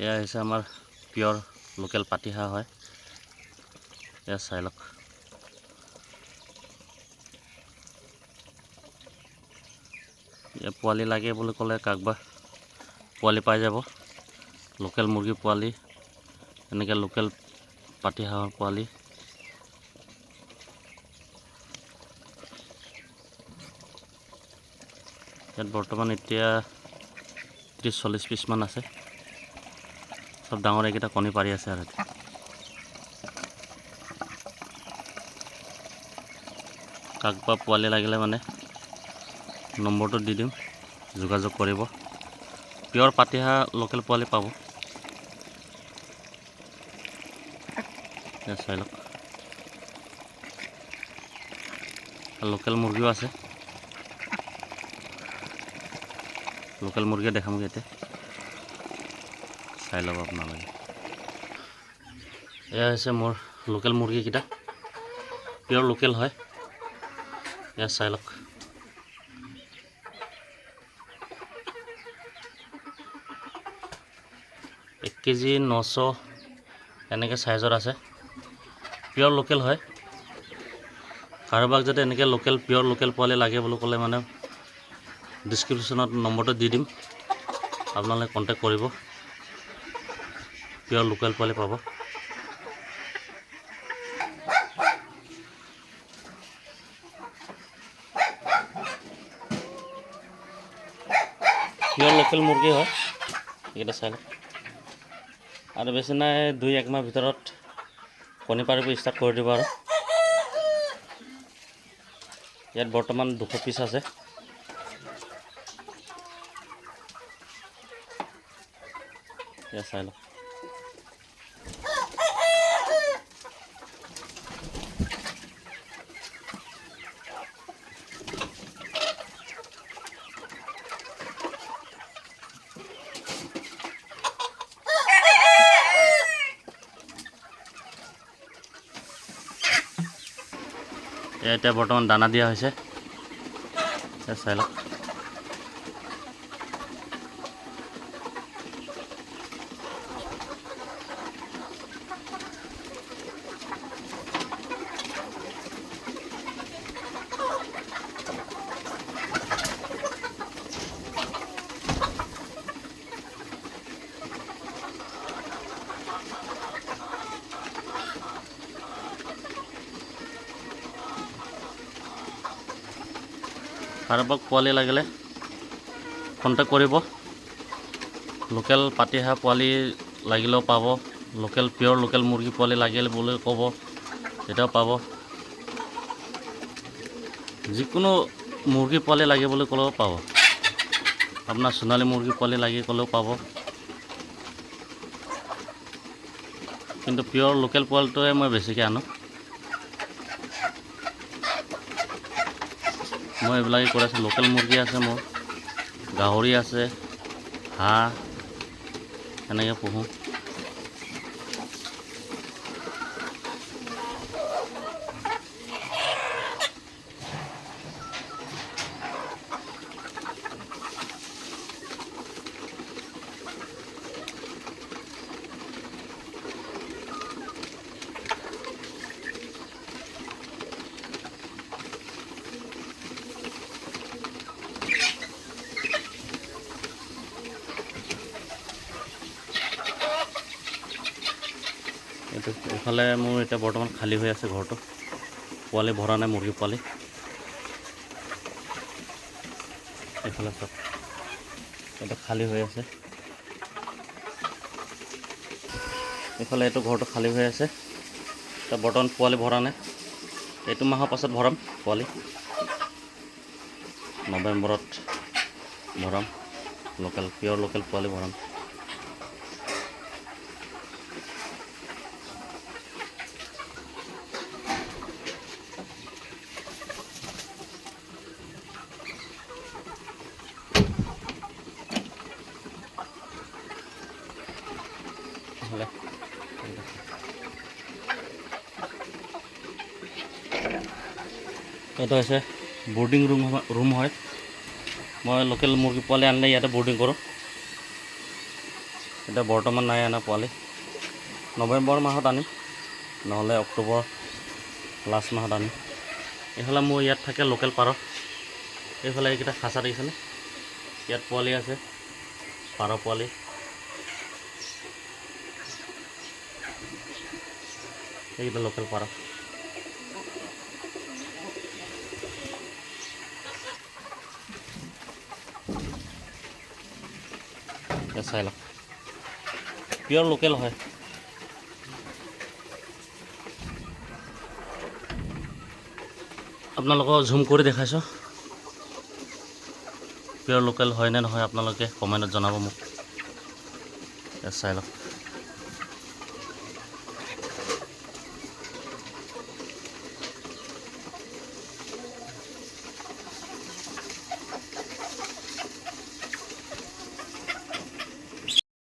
এয়া হৈছে আমাৰ পিয়ৰ লোকেল পাতিহাঁহ হয়। এয়া চাই লওক। এয়া পোৱালি লাগে বুলি ক'লে কাকবা পোৱালি পাই যাব। লোকেল মুৰ্গী পোৱালি, এনেকৈ লোকেল পাতিহাঁহৰ পোৱালি। ইয়াত বৰ্তমান এতিয়া 30-40 পিচমান আছে। চব ডাঙৰ এইকেইটা কণী পাৰি আছে আৰু এতিয়া। কাকবা পোৱালি লাগিলে মানে নম্বৰটো দি দিম, যোগাযোগ কৰিব। পিয়ৰ পাতিহাঁহ লোকেল পোৱালি পাব। এয়া চাই লওক। লোকেল মুৰ্গীও আছে, লোকেল মুৰ্গীয়ে দেখামগৈ এতিয়া, চাই ল'ব আপোনালোকে। এয়া হৈছে মোৰ লোকেল মুৰ্গীকেইটা, পিয়ৰ লোকেল হয়। এয়া চাই লওক। এক কেজি 900 এনেকৈ চাইজৰ আছে, পিয়ৰ লোকেল হয়। কাৰোবাক যদি এনেকৈ পিয়ৰ লোকেল পোৱালি লাগে বুলি ক'লে মানে ডিছক্ৰিপশ্যনত নম্বৰটো দি দিম, আপোনালোকে কণ্টেক্ট কৰিব। পিয়ৰ লোকেল পোৱালি পাব। পিয়ৰ লোকেল মুৰ্গী হয় এইকেইটা, চাই লওক। আৰু বেছি নাই, 2-1 মাহ ভিতৰত কণী পাৰিব ষ্টাৰ্ট কৰি দিব আৰু। ইয়াত বৰ্তমান 200 পিচ আছে। এয়া চাই লওক। এয়া এতিয়া বৰ্তমান দানা দিয়া হৈছে, এয়া চাই লওক। কাৰোবাক পোৱালি লাগিলে কণ্টেক্ট কৰিব। লোকেল পাতিহাঁহ পোৱালি লাগিলেও পাব, পিয়ৰ লোকেল মুৰ্গী পোৱালি লাগিলে বুলি ক'ব, তেতিয়াও পাব। যিকোনো মুৰ্গী পোৱালি লাগে বুলি ক'লেও পাব। আপোনাৰ সোণালী মুৰ্গী পোৱালি লাগে ক'লেও পাব। কিন্তু পিয়ৰ লোকেল পোৱালিটোৱে মই বেছিকৈ আনো। মই এইবিলাকেই কৰি আছোঁ। লোকেল মুৰ্গী আছে মোৰ, গাহৰি আছে, হাঁহ এনেকৈ পুহোঁ। এইটো এইফালে মোৰ এতিয়া বৰ্তমান খালী হৈ আছে ঘৰটো, পোৱালি ভৰা নাই মুৰ্গী পোৱালি। এইফালে চাওক, এইটো খালী হৈ আছে। এইফালে এইটো ঘৰটো খালী হৈ আছে, এতিয়া বৰ্তমান পোৱালি ভৰা নাই। এইটো মাহৰ পাছত ভৰাম পোৱালি, নৱেম্বৰত ভৰাম, পিয়ৰ লোকেল পোৱালি ভৰাম। এইটো হৈছে বৰ্ডিং ৰুম হয়। মই লোকেল মুৰ্গী পোৱালি আনিলে ইয়াতে বৰ্ডিং কৰোঁ। এতিয়া বৰ্তমান নাই অনা পোৱালি। নৱেম্বৰ মাহত আনিম, নহ'লে অক্টোবৰ লাষ্ট মাহত আনিম। এইফালে মোৰ ইয়াত থাকে লোকেল পাৰ। এইফালে এইকেইটা খাঁচা দেখিছেনে? ইয়াত পোৱালি আছে, পাৰ পোৱালি। এইকেইটা লোকেল পাৰ। এতিয়া চাই লওক, পিয়ৰ লোকেল হয়। আপোনালোকক ঝুম কৰি দেখাইছোঁ, পিয়ৰ লোকেল হয় নে নহয় আপোনালোকে কমেণ্টত জনাব মোক। এতিয়া চাই লওক।